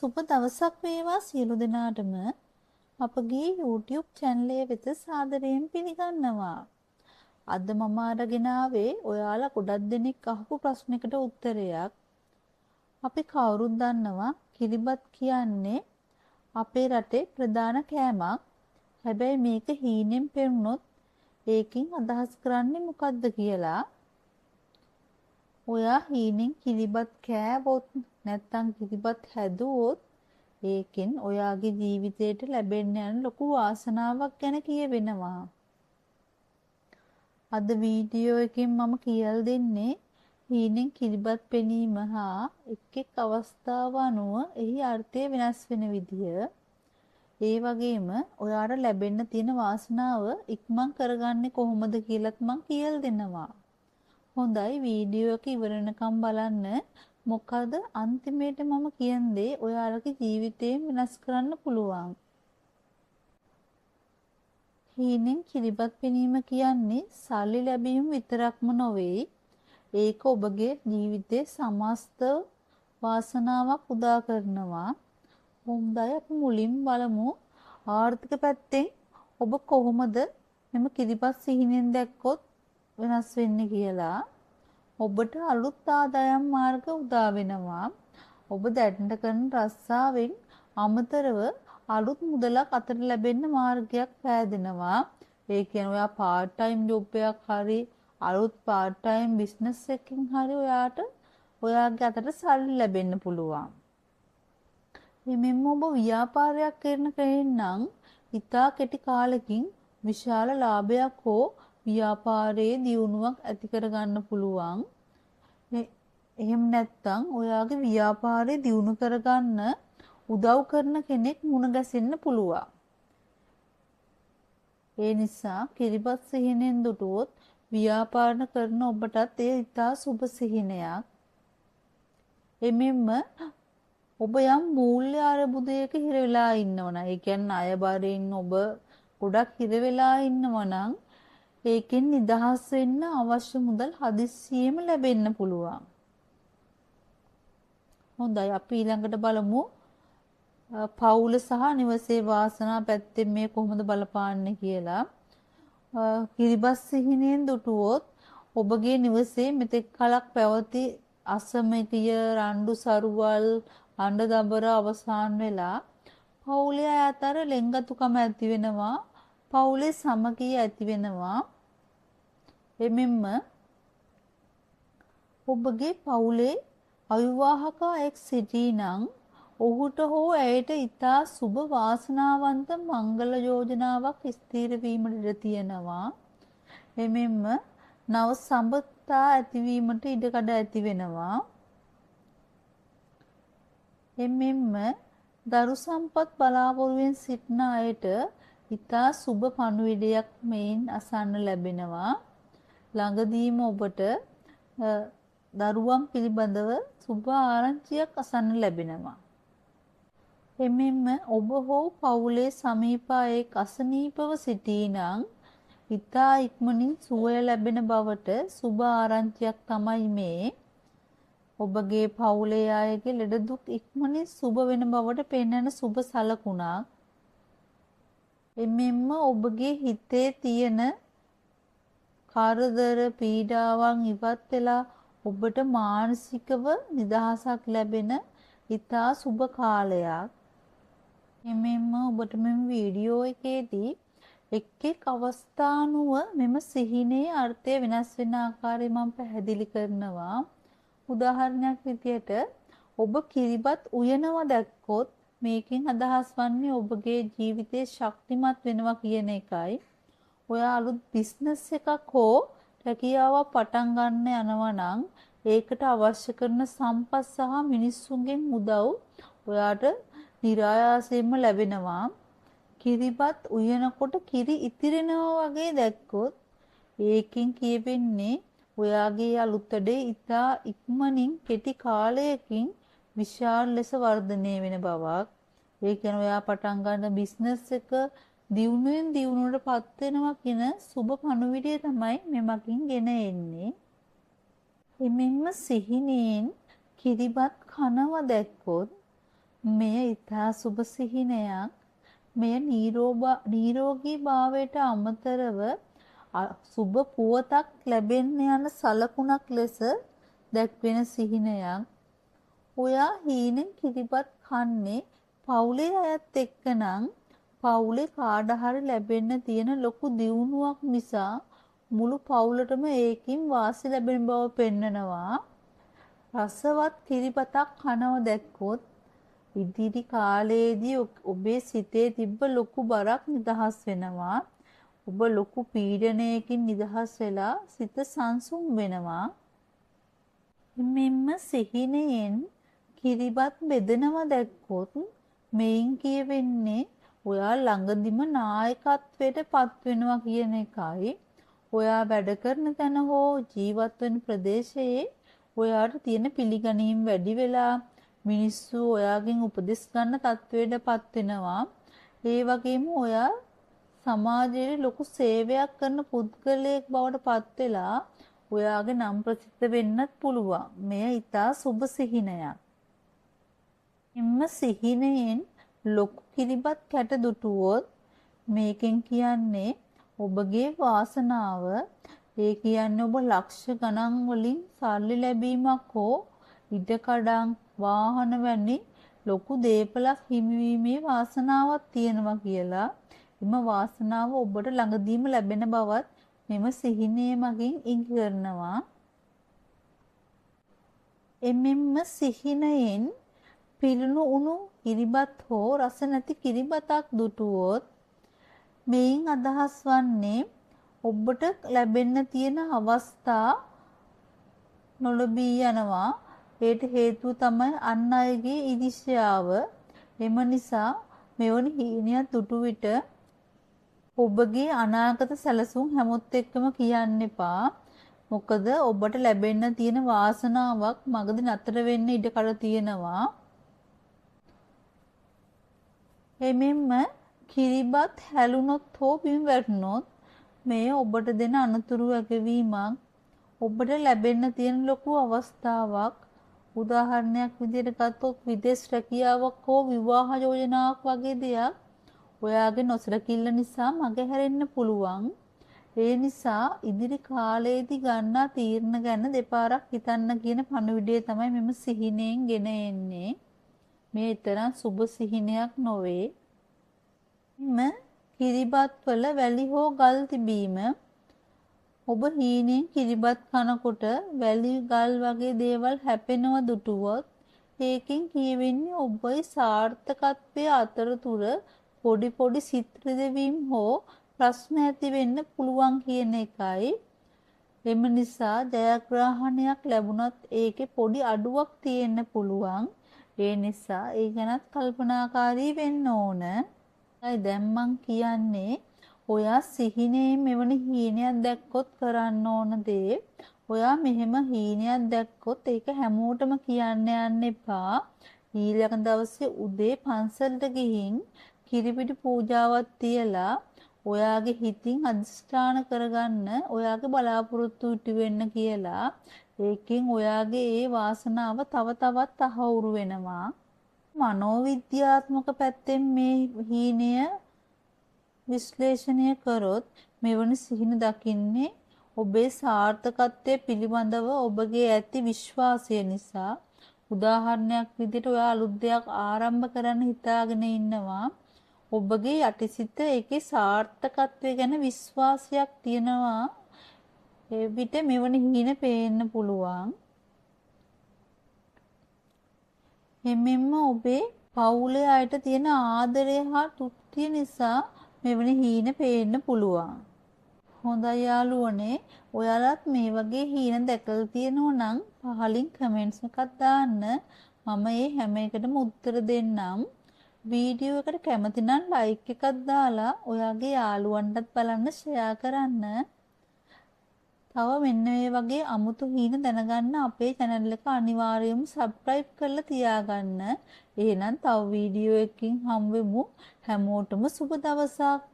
සුබ දවසක් වේවා සියලු දෙනාටම. අපගේ YouTube චැනලය වෙත සාදරයෙන් පිළිගන්නවා. අද මම අරගෙන ආවේ ඔයාලා ගොඩක් දෙනෙක් අහපු ප්‍රශ්නයකට උත්තරයක්. අපි කවුරුත් දන්නවා කිරිබත් කියන්නේ අපේ රටේ ප්‍රධාන කෑමක්. හැබැයි මේක හීනෙන් පෙනුනොත් ඒකෙන් අදහස් කරන්නේ මොකද්ද කියලා. ඔයා හීනෙන් කිරිබත් කෑවොත් නැත්තම් කිරිබත් හැදුවොත් ඒකෙන් ඔයාගේ ජීවිතේට ලැබෙන්න යන ලොකු වාසනාවක් ගැන කියවෙනවා. අද වීඩියෝ එකෙන් මම කියලා දෙන්නේ හීනෙන් කිරිබත් පෙනීම හා එක් එක් අවස්ථාව අනුව එහි අර්ථය වෙනස් වෙන විදිය. ඒ වගේම ඔයාට ලැබෙන්න තියෙන වාසනාව ඉක්මන් කරගන්නේ කොහොමද කියලත් මං කියලා දෙනවා. හොඳයි, වීඩියෝ එක ඉවර වෙනකම් බලන්න. මොකද අන්තිමේට මම කියන දේ ඔයාලගේ ජීවිතේ වෙනස් කරන්න පුළුවන්. හීනෙන් කිරිබත් පෙනීම කියන්නේ සල්ලි ලැබීම විතරක්ම නොවේ. ඒක ඔබගේ ජීවිතේ සමස්ත වාසනාවක් උදා කරනවා. හොඳයි, අපි මුලින් බලමු ආර්ථික පැත්තෙන් ඔබ කොහොමද මෙම කිරිබත් සිහිනෙන් දැක්කොත් වෙනස් වෙන්නේ කියලා. ඔබට අලුත් ආදායම් මාර්ග උදා වෙනවා. ඔබ දැනට කරන රස්සාවෙන් අමතරව අලුත් මුදලක් අතට ලැබෙන්න මාර්ගයක් පෑදෙනවා. ඒ කියන්නේ ඔයා පාර්ට් ටයිම් ජොබ් එකක් හරි අලුත් පාර්ට් ටයිම් බිස්නස් එකකින් හරි ඔයාට ඔයාගේ අතට සල්ලි ලැබෙන්න පුළුවන්. එමෙන්ම ඔබ ව්‍යාපාරයක් කරන කෙනෙක් නම් ඉතා කෙටි කාලෙකින් විශාල ලාභයක් හෝ ව්‍යාපාරයේ දියුණුවක් ඇති කරගන්න පුළුවන්. එහෙම නැත්නම් ඔයාගේ ව්‍යාපාරය දියුණු කරගන්න උදව් කරන කෙනෙක් මුණ ගැසෙන්න පුළුවන්. ඒ නිසා කිරිබත් සිහිනෙන් දුටුවොත් ව්‍යාපාර කරන ඔබටත් එය ඉතා සුබ සිහිනයක්. එමෙන්ම ඔබ යම් මූල්‍ය අරබුදයක හිර වෙලා ඉන්නවනම්, ඒ කියන්නේ අය බරින් ඔබ ගොඩක් හිර වෙලා ඉන්නවනම් ඒකෙන් නිදහස් වෙන්න අවශ්‍ය මුදල් හදිස්සියෙම ලැබෙන්න පුළුවන්. හොඳයි, අපි ඊළඟට බලමු පවුල සහ නිවසේ වාසනා පැත්තෙන් මේ කොහොමද බලපාන්නේ කියලා. කිරිබත් සිහිනෙන් දුටුවොත් ඔබගේ නිවසේ මෙතෙක් කලක් පැවති අසමගිය රණ්ඩු සරුවල් අඬ දබර අවසන් වෙලා පවුලේ අය අතර ලෙන්ගතුකම ඇති වෙනවා. පවුලේ සමගිය ඇති වෙනවා. එමෙන්ම ඔබගේ පවුලේ අවිවාහක අයෙක් සිටී නම් ඔහුට හෝ ඇයට ඉතා සුබ වාසනාවන්ත මංගල යෝජනාවක් ස්ථිර වීමට ඉඩ තියෙනවා. එමෙන්ම නව සම්බන්ධතා ඇතිවීමට ඉඩකඩ ඇති වෙනවා. එමෙන්ම දරු සම්පත් බලාපොරොත්තුවෙන් සිටින අයට ඉතා සුබ පණිවිඩයක් මෙයින් අසන්න ලැබෙනවා. ළඟදීම ඔබට දරුවන් පිළිබඳව සුබ ආරංචියක් අසන්න ලැබෙනවා. එමෙන්ම ඔබ හෝ පවුලේ සමීප අයෙක් අසනීපව සිටී නම් ඉතා ඉක්මනින් සුවය ලැබෙන බවට සුබ ආරංචියක් තමයි මේ. ඔබගේ පවුලේ අයගේ ලෙඩ දුක් ඉක්මනින් සුබ වෙන බවට පෙන්වන සුබ සලකුණක්. එමෙන්ම ඔබගේ හිතේ තියෙන කරදර පීඩාවන් ඉවත් වෙලා ඔබට මානසිකව නිදහසක් ලැබෙන ඉතා සුබ කාලයක්. එමෙන්ම ඔබට මෙම වීඩියෝ එකේදී එක් එක් අවස්ථානුව මෙම සිහිනේ අර්ථය වෙනස් වෙන ආකාරය මම පැහැදිලි කරනවා. උදාහරණයක් විදියට ඔබ කිරිබත් උයනවා දැක්කොත් මේකෙන් අදහස් වන්නේ ඔබගේ ජීවිතේ ශක්තිමත් වෙනවා කියන එකයි. ඔයා අලුත් බිස්නස් එකක් හෝ රැකියාවක් පටන් ගන්න යනවා නම් ඒකට අවශ්‍ය කරන සම්පත් සහ මිනිස්සුන්ගෙන් උදව් ඔයාට නිරායාසයෙන්ම ලැබෙනවා. කිරිබත් උයනකොට කිරි ඉතිරෙනවා වගේ දැක්කොත් ඒකෙන් කියවෙන්නේ ඔයාගේ අලුත් වැඩේ ඉතා ඉක්මනින් කෙටි කාලයකින් විශාල ලෙස වර්ධනය වෙන බවක්. ඒ කියන්නේ ඔයා පටන් ගන්න බිස්නස් එක දියුණුවෙන් දියුණුවට පත් වෙනවා කියන සුබ පණිවිඩය තමයි මෙමගින් ගෙන එන්නේ. එමෙන්ම සිහිනෙන් කිරිබත් කනවා දැක්කොත් මෙය ඉතා සුබ සිහිනයක්. මෙය නිරෝගී භාවයට අමතරව සුබ පුවතක් ලැබෙන්න යන සලකුණක් ලෙස දැක්වෙන සිහිනයක්. ඔයා හීනෙන් කිරිබත් කන්නේ පවුලේ අයත් එක්ක නම් පවුලේ කාට හරි ලැබෙන්න තියෙන ලොකු දියුණුවක් නිසා මුළු පවුලටම ඒකින් වාසි ලැබෙන බව පෙන්නනවා. රසවත් කිරිබතක් කනව දැක්කොත් ඉදිරි කාලයේදී ඔබේ සිතේ තිබ්බ ලොකු බරක් නිදහස් වෙනවා. ඔබ ලොකු පීඩනයකින් නිදහස් වෙලා සිත සංසුන් වෙනවා. මෙන්න සිහිනයෙන් කිරිබත් බෙදනවා දැක්කොත් මෙයින් කියවෙන්නේ ඔයා ළඟදිම නායකත්වයට පත් වෙනවා කියන එකයි. ඔයා වැඩ කරන තැන හෝ ජීවත් වෙන ප්‍රදේශයේ ඔයාට තියෙන පිළිගැනීම් වැඩි වෙලා මිනිස්සු ඔයාගෙන් උපදෙස් ගන්න තත්ත්වයට පත් වෙනවා. ඒ වගේම ඔයා සමාජයේ ලොකු සේවයක් කරන පුද්ගලයෙක් බවට පත් වෙලා ඔයාගේ නම් ප්‍රසිද්ධ වෙන්නත් පුළුවන්. මෙය ඉතා සුබ සිහිනයක්. එම සිහිනයෙන් ලොකු කිරිබත් කැට දුටුවොත් මේකෙන් කියන්නේ ඔබගේ වාසනාව. ඒ කියන්නේ ඔබ ලක්ෂ ගණන් වලින් සල්ලි ලැබීමක් හෝ ඉඩකඩම් වාහන වැනි ලොකු දේපලක් හිමිවීමේ වාසනාවක් තියෙනවා කියලා. එම වාසනාව ඔබට ළඟදීම ලැබෙන බවත් මෙම සිහිනය මගින් ඉඟි කරනවා. එමෙන්ම සිහිනයෙන් පිරුණු උණු කිරිබත් හෝ රස නැති කිරිබතක් දුටුවොත් මෙයින් අදහස් වන්නේ ඔබට ලැබෙන්න තියෙන අවස්ථා නොලැබී යනවා. ඒට හේතුව තමයි අන් අයගේ ඊර්ෂ්‍යාව. එම නිසා මෙවැනි හීනයක් දුටු විට ඔබගේ අනාගත සැලසුම් හැමොත් එක්කම කියන්න එපා. මොකද ඔබට ලැබෙන්න තියෙන වාසනාවක් මගදී නතර වෙන්න ඉඩකඩ තියෙනවා. එමෙන්ම කිරිබත් හැලුනොත් හෝ බිම වැටුනොත් මෙය ඔබට දෙන අනතුරු වගවීමක්. ඔබට ලැබෙන්න තියෙන ලොකු අවස්ථාවක්. උදාහරණයක් විදිහට ගත්තොත් විදේශ රැකියාවක් හෝ විවාහ යෝජනාවක් වගේ දෙයක් ඔයාගේ නොසලකිල්ල නිසා මගහැරෙන්න පුළුවන්. ඒ නිසා ඉදිරි කාලයේදී ගන්නා තීරණ ගැන දෙපාරක් හිතන්න කියන පණිවිඩය තමයි මෙම සිහිනයෙන් ගෙන එන්නේ. මේ තරම් සුබ සිහිනයක් නොවේ. එම කිරිබත් වල වැලි හෝ ගල් තිබීම. ඔබ හීනෙන් කිරිබත් කනකොට වැලි ගල් වගේ දේවල් හැපෙනව දුටුවොත් ඒකෙන් කියවෙන්නේ ඔබේ සාර්ථකත්වයේ අතරතුර පොඩි පොඩි සිත් රිදවීම් හෝ ප්‍රශ්න ඇති වෙන්න පුළුවන් කියන එකයි. එම නිසා ජයග්‍රහණයක් ලැබුණත් ඒකේ පොඩි අඩුවක් තියෙන්න පුළුවන්. ඒ නිසා ඒ ගැනත් කල්පනාකාරී වෙන්න ඕන. දැන් මං කියන්නේ ඔයා සිහිනේ මෙවැනි හීනයක් දැක්කොත් කරන්න ඕන දේ. ඔයා මෙහෙම හීනයක් දැක්කොත් ඒක හැමෝටම කියන්න යන්න එපා. ඊළඟ දවසේ උදේ පන්සලට ගිහින් කිරිපිටි පූජාවක් තියලා ඔයාගේ හිතින් අදිෂ්ඨාන කරගන්න ඔයාගේ බලාපොරොත්තු ඉටු වෙන්න කියලා. ඒකෙන් ඔයාගේ ඒ වාසනාව තව තවත් තහවුරු වෙනවා. මනෝවිද්‍යාත්මක පැත්තෙන් මේ හීනය විශ්ලේෂණය කරොත් මෙවැනි සිහින දකින්නේ ඔබේ සාර්ථකත්වය පිළිබඳව ඔබගේ ඇති විශ්වාසය නිසා. උදාහරණයක් විදිහට ඔයා අලුත් දෙයක් ආරම්භ කරන්න හිතාගෙන ඉන්නවා. ඔබගේ යටිසිත ඒකේ සාර්ථකත්වය ගැන විශ්වාසයක් තියෙනවා. ඒ විට මෙවැනි හීන පේන්න පුළුවන්. එමෙන්ම ඔබේ පවුලේ අයට තියෙන ආදරය හා තෘප්තිය නිසා මෙවැනි හීන පේන්න පුළුවන්. හොඳයි යාළුවනේ, ඔයාලත් මේ වගේ හීන දැකලා තියෙනවා නම් පහලින් කමෙන්ට්ස් එකක් දාන්න. මම ඒ හැම එකටම උත්තර දෙන්නම්. වීඩියෝ එකට කැමති නම් ලයික් එකක් දාලා ඔයාගේ යාළුවන්ටත් බලන්න ෂෙයා කරන්න. තව මෙන්න මේ වගේ අමුතු හීන දැනගන්න අපේ channel එක අනිවාර්යයෙන්ම subscribe කරලා තියාගන්න. එහෙනම් තව වීඩියෝ එකකින් හම්බෙමු. හැමෝටම සුබ දවසක්.